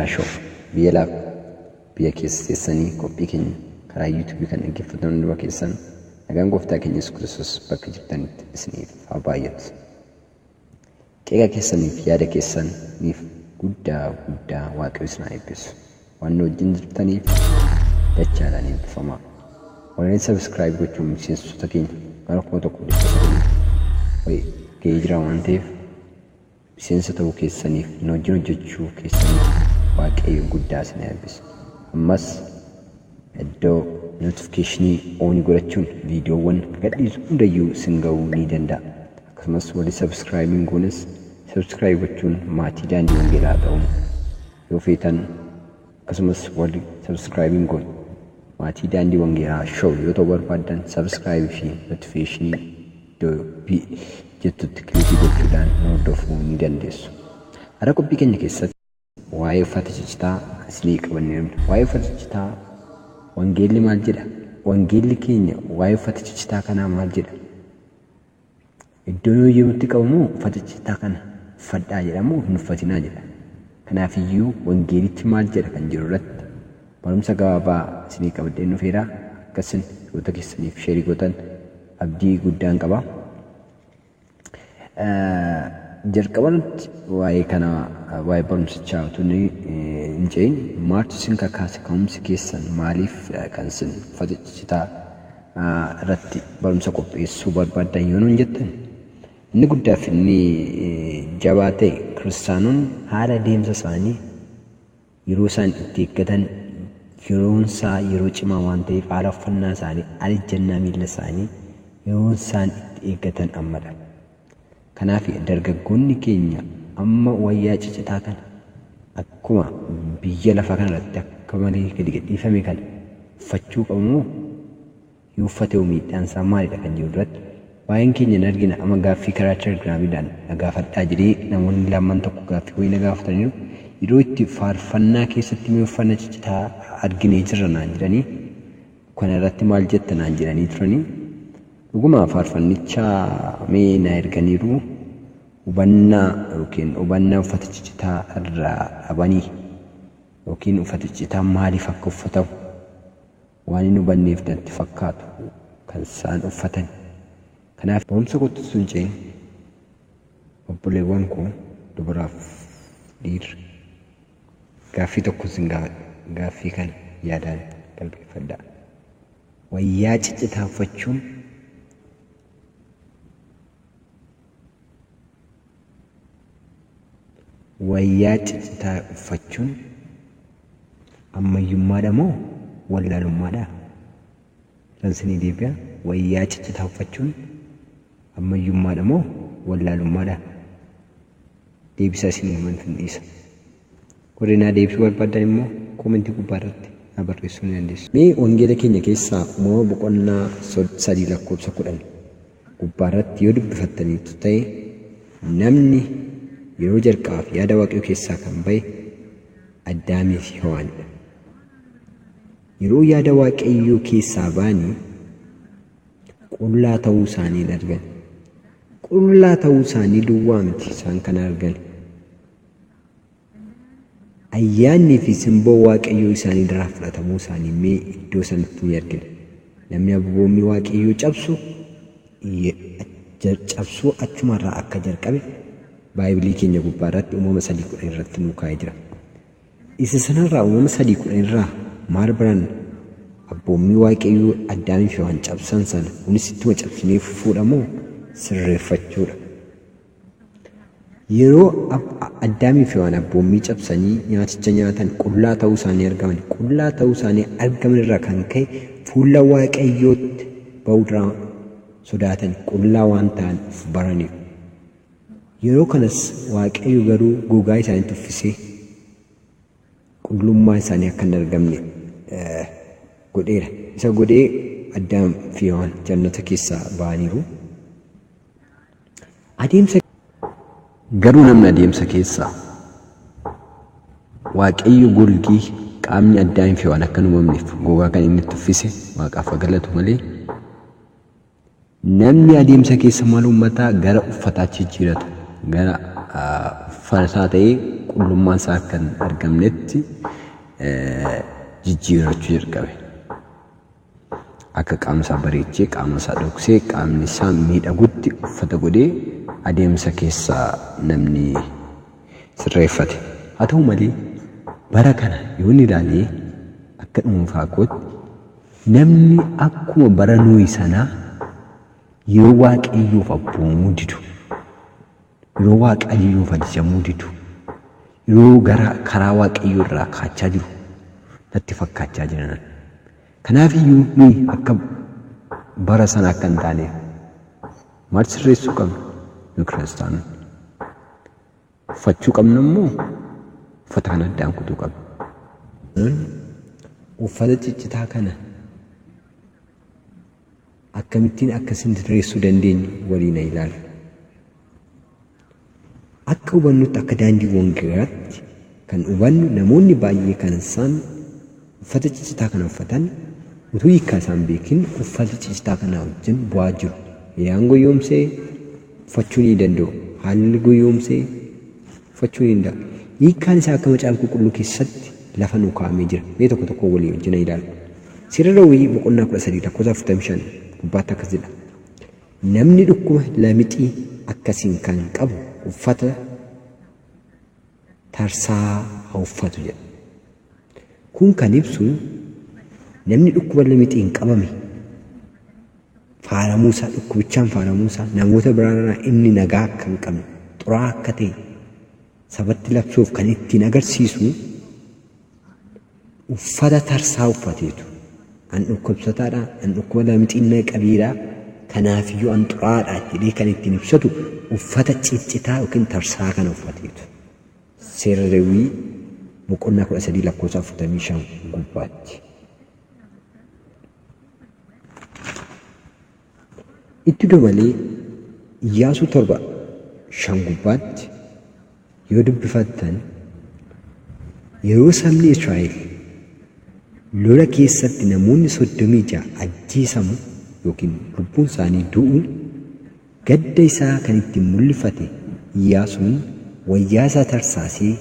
Wangeelaa Show biyya laaf biyya keessa teessanii qophii keenya karaa yuutuubii kan dhaggeeffatan hunduma keessan nagaan gooftaa keenya Yesuus Kiristoos bakka jirtanitti isiniif haa baay'atu. Qeeqa keessaniif yaada keessaniif guddaa guddaa Waaqayyo isin haa eebbisu. Waan nu wajjin jirtaniif dachaadhaan eebbifamaa. Warreen subscribe gochuun miseensota keenya gara 1900 wayi ga'ee jira waan ta'eef miseensa ta'uu keessaniif nu wajjin hojjechuu keessaniif Waaqayyo guddaa isin haa eebbisu. Ammas iddoo notification on godhachuun viidiyoowwan gadhiisu hundayyuu isin ga'uu ni danda'a. Akkasumas warri subscribe hin goones subscribe gochuun maatii daandii wangeelaa ta'uun yoo feetan akkasumas warri subscribe hin goone maatii daandii wangeelaa show yoo ta'u barbaaddan subscribe fi notification iddoo B jettutti kilikii gochuudhaan nu hordofuu ni dandeessu. Har'a qophii keenya keessatti waa'ee uffata ciccitaa isinii qabannee dhufna. Waa'ee uffata ciccitaa wangeelli maal jedha? Wangeelli keenya waa'ee uffata ciccitaa kanaa maal jedha? Iddoon hoyyamutti qabamu uffata ciccitaa kana uffadhaa jedhamu hin uffatinaa jedha. Kanaafiyyuu wangeelichi maal jedha kan jiru irratti barumsa gabaabaa isinii qabadheen dhufeera. Akka isin hiriyoota keessaniif sheerii gootan abdii guddaan qaba. Jalqabarratti waa'ee kana waa'ee barumsichaa utuu hin ce'in maaltu isin kakaase ka'umsi keessan maaliif kan isin uffata ciccitaa irratti barumsa qopheessuu barbaaddan yoo nuun jettan inni guddaa fi inni jabaa ta'e kiristaanonni haala deemsa isaanii yeroo isaan itti eeggatan yeroon isaa yeroo cimaa waan ta'eef haala uffannaa isaanii haala ejjennaa miila isaanii yeroon isaan itti eeggatan ammadha. Kanaaf dargaggoonni keenya amma wayyaa ciccitaa kana akkuma biyya lafaa kana irratti akka malee gadi gadhiifame kana uffachuu qabu moo yoo uffate hoo miidhaan isaa maalidha kan jedhu irratti baay'een keenya hin argina. Amma gaaffii karaa telegiraamiidhaan na gaafadhaa jedhee namoonni lamman tokko gaaffii wayii na gaafataniiru. Yeroo itti faarfannaa keessatti mee uffannaa ciccitaa arginee jirra naan jedhanii kana irratti maal jetta naan jedhanii turanii. Dhuguma faarfannicha mee na erganiiru hubannaa yookiin hubannaa uffata ciccitaa irraa dhabanii yookiin uffata ciccitaa maaliif akka uffatamu waan hin hubanneef natti fakkaatu kan isaan uffatan. Kanaaf barumsa kootti osoo hin ce'in obboleewwan koo dubaraaf dhiirri gaaffii tokko isin gaafadha. Gaaffii kana yaadaan qalbeeffadhaa. Wayyaa ciccitaa uffachuun wayyaa ciccitaa uffachuun ammayyummaadha moo wallaalummaadha? Kan isinii deebi'a. Wayyaa ciccitaa uffachuun ammayyummaadha moo wallaalummaadha? Deebisaa isinii himan fin dhiisa. Warri naa deebisuu barbaaddan immoo koomentii gubbaa irratti naa barreessuu ni dandeessu. Mee wangeela keenya keessaa uumama boqonnaa 3 lakkoofsa 10 gubbaa irratti yoo dubbifattaniitu ta'e namni yeroo jalqabaaf yaada Waaqayyoo keessaa kan ba'e Addaamii fi Hewaanidha. Yeroo yaada Waaqayyoo keessaa ba'anii qullaa ta'uu isaanii hin argan. Qullaa ta'uu isaanii duwwaa miti isaan kan argan. Ayyaannii fi simboo Waaqayyoo isaanii irraa fudhatamuu isaanii mee iddoo sanatti ni argina. Namni abboommii Waaqayyoo cabsu cabsuu achumarraa akka jalqabe Baay'ibilii keenya gubbaa irratti uumama 3:10 irratti nuu kaa'ee jira. Isa sanarraa uumama 3:10 irraa maal baranna? Abboommii Waaqayyoo Addaamii fi Hewaan cabsan sana kunis ittuma cabsinee fufuudha moo sirreeffachuudha? Yeroo Addaamii fi Hewaan abboommii cabsanii nyaaticha nyaatan qullaa ta'uu isaanii argaman. Qullaa ta'uu isaanii argaman irraa kan ka'e fuula Waaqayyootti ba'uu duraa sodaatan qullaa waan ta'an of baraniiru. Yeroo kanas Waaqayyo garuu gogaa isaaniitti uffisee qullummaa isaanii akka hin argamne godheera. Isa godhee Addaam fi Hewaan jannata keessaa ba'aniiru. Adeemsa Garuu namni adeemsa keessaa Waaqayyo golgii qaamni Addaamii fi Hewaan akka hin uumamneef gogaa kan inni itti uffise Waaqaaf haa galatu malee namni adeemsa keessa maal uummataa gara uffataatti jijjiirata. Gara uffataa ta'ee qulqullummaan isaa akka hin argamnetti jijjiirrachuu jalqabe. Akka qaama isaa bareechee, qaama isaa dhoksee, qaamni isaa miidhagutti uffata godhee adeemsa keessaa namni sirreeffate. Haa ta'u malee bara kana yoon ilaalee akka dhuunfaa kootti namni akkuma bara Nohi sanaa yeroo Waaqayyoof abboomamuu didu, yeroo Waaqayyoof ajajamuu didu, yeroo gara karaa Waaqayyoo irraa kaachaa jiru natti fakkaachaa jira. Kanaaf iyyuu nuyi akka bara sana akka hin taaneef maal sirreessuu qabna? Nu kiristaanonni. Uffachuu qabna immoo uffata kana addaan kutuu qabna. Uffata ciccitaa kana akkamittiin akka sirreessuu dandeenyu waliin haa ilaallu. Akka hubannutti akka daandii wangeelaatti kan hubannu namoonni baay'ee kan isaan uffata ciccitaa kana uffatan utuu hiikkaa isaan beekin uffata ciccitaa kana wajjin bu'aa jiru. Hiriyaan goyoomsee uffachuu ni danda'u. Haalli goyoomsee uffachuu ni danda'a. Hiikkaan isaa akka macaafa qulqulluu keessatti lafa nu kaa'amee jira. Mee tokko tokko walii wajjin ilaalu. Seera Lewwii boqonnaa 13 lakkoofsa 45 gubbaatti akkas jedha. Namni dhukkuba lamixii akkasiin kan qabu uffata tarsaa haa uffatu jedha. Kun kan ibsu namni dhukkuba lamixiin qabame faalamuusaa, dhukkubichaan faalamuusaa namoota biraarraa inni nagaa akka hin qabne, xuraa'aa akka ta'e sabatti labsuuf kan ittiin agarsiisu uffata tarsaa uffateetu. An dhukkubsataadha, an dhukkuba lamixiin na qabeedha, kanaafiyyuu an xuraa'aadha jedhee kan ittiin ibsatu uffata ciccitaa yookiin tarsaa kana uffateetu. Seera Lewwii boqonnaa 13 lakkoofsa 45 gubbaatti. Itti dabalee Iyyaasuu 7:5 gubbaatti yoo dubbifattan yeroo sabni Israa'el lola keessatti namoonni 36 ajjeesamu yookiin lubbuun isaanii du'u gadda isaa kan ittiin mul'ifate Iyyaasuun wayyaa isaa tarsaasee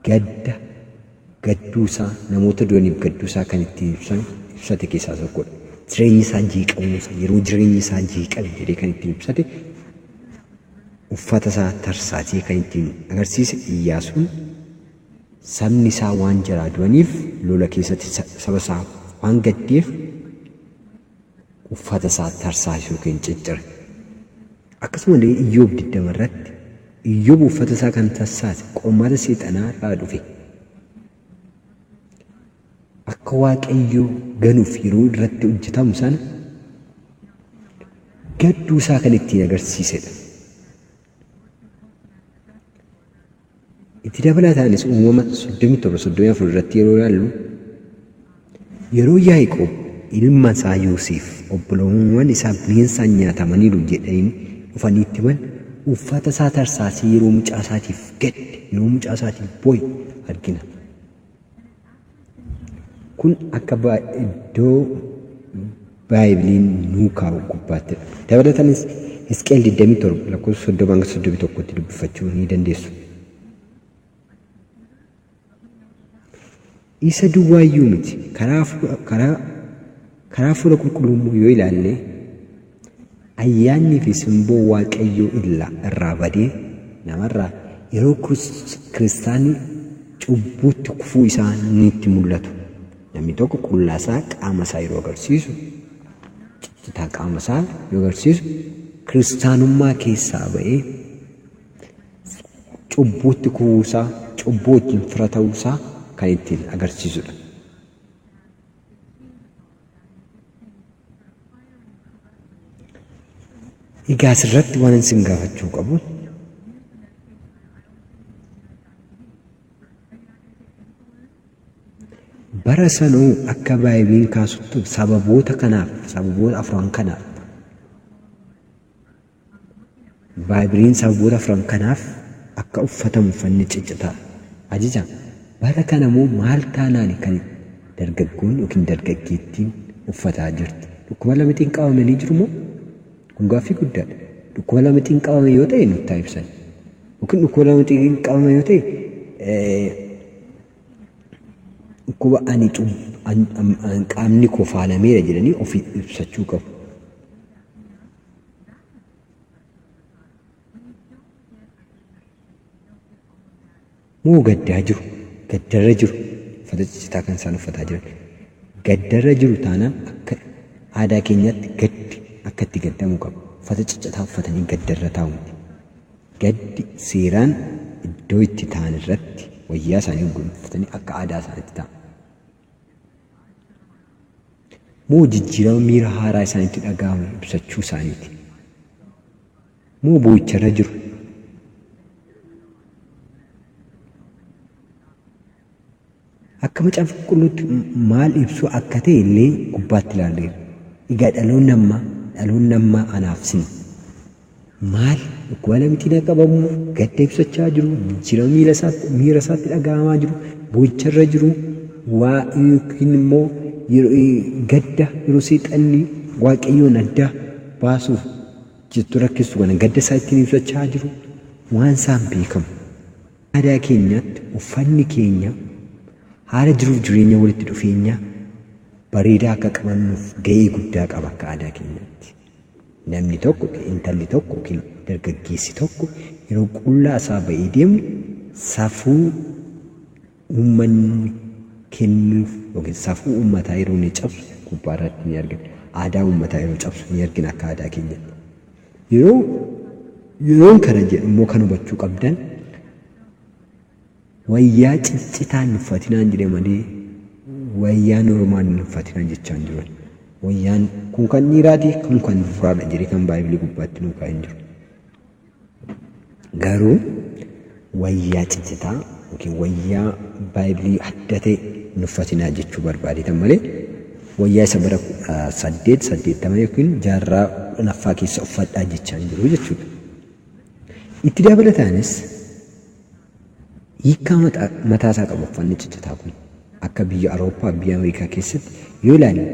gadda gadduusaa namoota du'aniif gadduusaa kan ittiin ibsate keessaa tokkodha. Jireenyi isaa jeeqamuusaa yeroo jireenyi isaa jeeqame jedhee kan ittiin ibsate uffata isaa tarsaasee kan ittiin agarsiise Iyyaasuun sabni isaa waan jaraa du'aniif lola keessatti saba isaa waan gaddeef uffata isaa tarsaasee yookiin ciccire. Akkasumallee Iyyoob 20 irratti Iyyoob uffata isaa kan tarsaase qormaata seexanaa irraa dhufe. Akka Waaqayyo ganuuf yeroo irratti hojjetamu sana gadduu isaa kan ittiin agarsiisedha. Itti dabalataanis uumama 37-34 irratti yeroo ilaallu yeroo Yaaqoob ilma isaa Yoosef obboloowwan isaa bineensaan nyaatamaniiru jedhanii dhufanii itti himan uffata isaa tarsaasee yeroo mucaa isaatiif gadde, yeroo mucaa isaatiif boo'e argina. Kun akka iddoo Baaybiliin nuu kaa'u gubbaattidha. Dabalataanis Hisqeel 27 lakkoofsa 30 hanga 31tti dubbifachuu ni dandeessu. Isa duwwaayyuu miti. Karaa fuula qulqulluu yoo ilaalle ayyaannii fi simboo Waaqayyoo irraa badee namarraa yeroo kiristaanni cubbuutti kufuu isaa ni mul'atu. Namni tokko qullaa isaa qaama isaa yeroo agarsiisu, ciccitaa qaama isaa yoo agarsiisu kiristaanummaa keessaa ba'ee cubbuutti kufuu isaa, cubbuu wajjin fira ta'uu isaa kan ittiin agarsiisudha. Egaa asirratti waan isin gaafachuu qabu bara sanuu akka Baaybiliin kaasutti sababoota kanaaf, sababoota afran kanaaf Baaybiliin sababoota afran kanaaf akka uffatamu uffanni ciccitaa ajaja. Bara kana immoo maal taanaan kan dargaggoon yookiin dargaggeettiin uffataa jirti? Dhukkuba lamixiin qabamanii jiru moo? Kun gaaffii guddaadha. Dhukkuba lamixiin qabame yoo ta'e nutti haa ibsan. Yookiin dhukkuba lamxiin qabama yoo ta'e dhukkuba ani qaamni koo faalameera jedhanii ofii ibsachuu qabu. Moo gaddaa jiru, gaddarra jiru, uffata ciccitaa kan isaan uffataa jiran. Gaddarra jiru taanaan akka aadaa keenyaatti gaddi akka itti gaddamuu qaba. Uffata ciccitaa uffatanii gaddarra taa'u miti. Gaddi seeraan iddoo itti ta'an irratti wayyaa isaanii uffatanii akka aadaa isaaniitti taa'u. Moo jijjiirama miira haaraa isaanitti dhaga'amu ibsachuu isaaniiti. Moo boo'icharra jiru. Akka macaafa qulqulluutti maal ibsuu akka ta'e illee gubbaatti ilaalleera. Egaa dhaloonni ammaa anaaf sin maal dhukkuba lamxiin qabamu, gadda ibsachaa jiru, jijjiirama miira isaatti dhaga'amaa jiru, boo'icharra jiru, waa yookiin immoo gadda yeroo seexanni waaqayyoon adda baasuuf jettu rakkisu kana gadda isaa ittiin ibsachaa jiru waan isaan beekamu. Aadaa keenyaatti uffanni keenya haala jiruuf jireenya walitti dhufeenya bareedaa akka qabannuuf ga'ee guddaa qaba akka aadaa keenyaatti. Namni tokko, intalli tokko yookiin dargaggeessi tokko yeroo qullaa isaa ba'ee deemu safuu uummanni kennuuf yookiin safuu uummataa yeroo inni cabsu gubbaa irratti ni argina. Aadaa uummataa yeroo cabsu ni argina akka aadaa keenyaatti. Yeroon kana jedhu immoo kan hubachuu qabdan wayyaa ciccitaa hin uffatinaan jedhe malee wayyaa normaal hin uffatinaan jechaa hin jiru. Wayyaan kun kan dhiiraati, kun kan dubaraadha jedhee kan baay'ibilee gubbaatti nuu kaa'ee hin jiru. Garuu wayyaa ciccitaa yookiin wayyaa baay'ibilee adda ta'e hin uffatinaa jechuu barbaadetan malee wayyaa isa bara 1880 yookiin jaarraa 10ffaa keessa uffadhaa jechaa hin jiru jechuudha. Itti dabalataanis hiikkaa mataa isaa qabu uffanni ciccitaa kun akka biyya Awurooppaa biyya Ameerikaa keessatti yoo ilaalle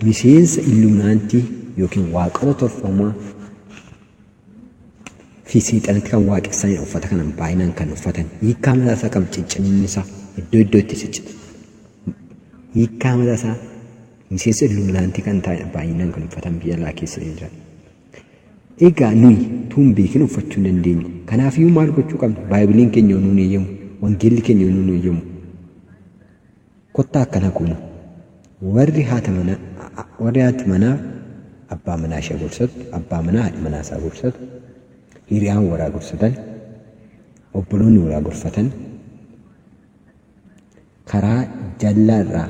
miseensa illuminaantii yookiin waaqota tolfamaa fi seexanatti kan waaqessanidha uffata kana baay'inaan kan uffatan. Hiikkaa mataa isaa qabu cicciminni isaa iddoo iddootti ciccita. Hiikkaa mataa isaa miseensa illuminaantii kan ta'an baay'inaan kan uffatan biyya alaa keessa jiran. Egaa nuyi tuun beekin uffachuu hin dandeenye. Kanaafiyyuu maal gochuu qabna? Baay'ibiliin keenya nuun eeyyamu, wangeelli keenya nuun eeyyamu. Kottaa akkana goona. Warri haati manaa abbaa manaa ishee gorsatu, abbaa manaa haadha manaa isaa gorsatu, hiriyaan waraa gorsatan, obboloonni waraa gorfatan, karaa jallaa irraa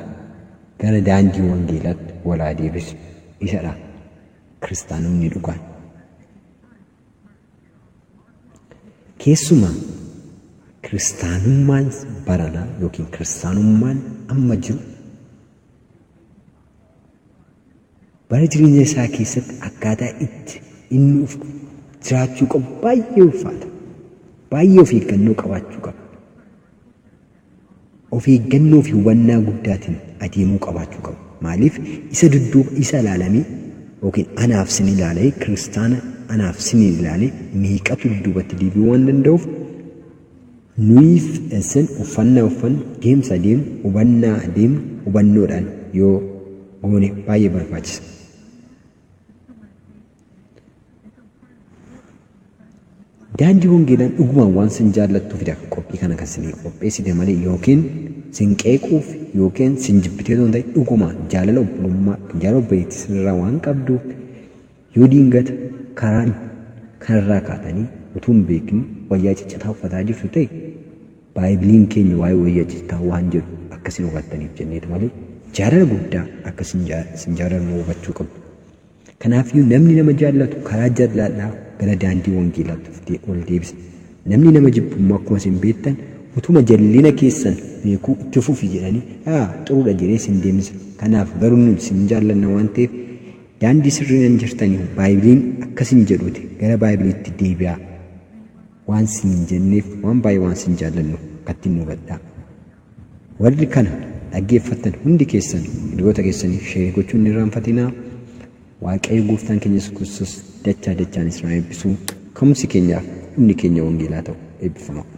gara daandii wangeelaatti walaa deebisu. Isadha kiristaanonni dhugaan. Keessumaa kiristaanummaan baranaa yookiin kiristaanummaan amma jiru bara jireenya isaa keessatti akkaataa itti inni jiraachuu qabu baay'ee ulfaata. Baay'ee of eeggannoo qabaachuu qaba. Of eeggannoo fi hubannaa guddaatiin adeemuu qabaachuu qaba. Maaliif isa dudduuba isa ilaalamee yookiin anaaf sin ilaalee kiristaana anaaf sin ilaalee meeqatu dudduubatti deebi'uu waan danda'uuf nuyiif isin uffannaa uffannu, deemsa adeemnu, hubannaa adeemnu hubannoodhaan yoo goone baay'ee barbaachisa. Daandii wangeelaan dhugumaan waan sin jaallattuufidha qophii kana kan isinii qopheessite malee yookiin sin qeequuf yookiin sin jibbitee osoo hin ta'in dhugumaan jaalala obbolummaa jaalala obboleettii sirraa waan qabduuf yoo diingata karaa kanarraa kaatanii utuu hin beekin wayyaa ciccitaa uffataa jirtu ta'e baay'ibiliin keenya waa'ee wayyaa ciccitaa waan jedhu akkasin hubattaniif jenneetu malee jaalala guddaa akka sin jaalannu hubachuu qabdu. Kanaafiyyuu namni nama jaallatu karaa jallaadhaa gara daandii wangeelaatti ol deebisa. Namni nama jibbu immoo akkuma isin beektan utuma jallina keessan beekuu itti fufi jedhanii xuruudha jedhee isin deemsisa. Kanaaf garuu nuti isin jaallanna waan ta'eef daandii sirriin hin jirtanii baay'ibiliin akkasin jedhuuti gara baay'ibiliitti deebi'aa waan sin hin jenneef waan baay'ee waan sin jaallannu akkattiin nu hubadhaa. Warri kana dhaggeeffattan hundi keessan hiriyoota keessaniif share gochuun hin irraanfatinaa. Waaqayyo gooftaan keenya Yesuus Kiristoos dachaa dachaan isin haa eebbisu. Ka'umsi keenyaaf dhumni keenya wangeelaa ta'u. Eebbifama.